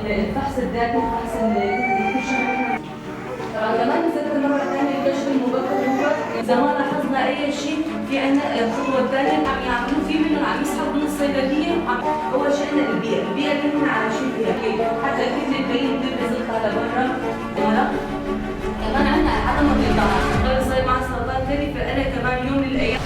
الفحص الذاتي، الفحص كل شيء. طبعا كمان نذكر مرة ثانية، الكشف المبكر هو إذا ما لاحظنا أي شيء، في عندنا الخطوة الثانية عم يعملوا في منهم، عم يسحبوا من الصيدلية. أول شيء عندنا البيئة، البيئة اللي نحن عايشين فيها، حتى الكتلة تبين تبرز لبرا. كمان عندنا عدم الرضاعة، صار مع سرطان ثاني، فأنا كمان يوم من الأيام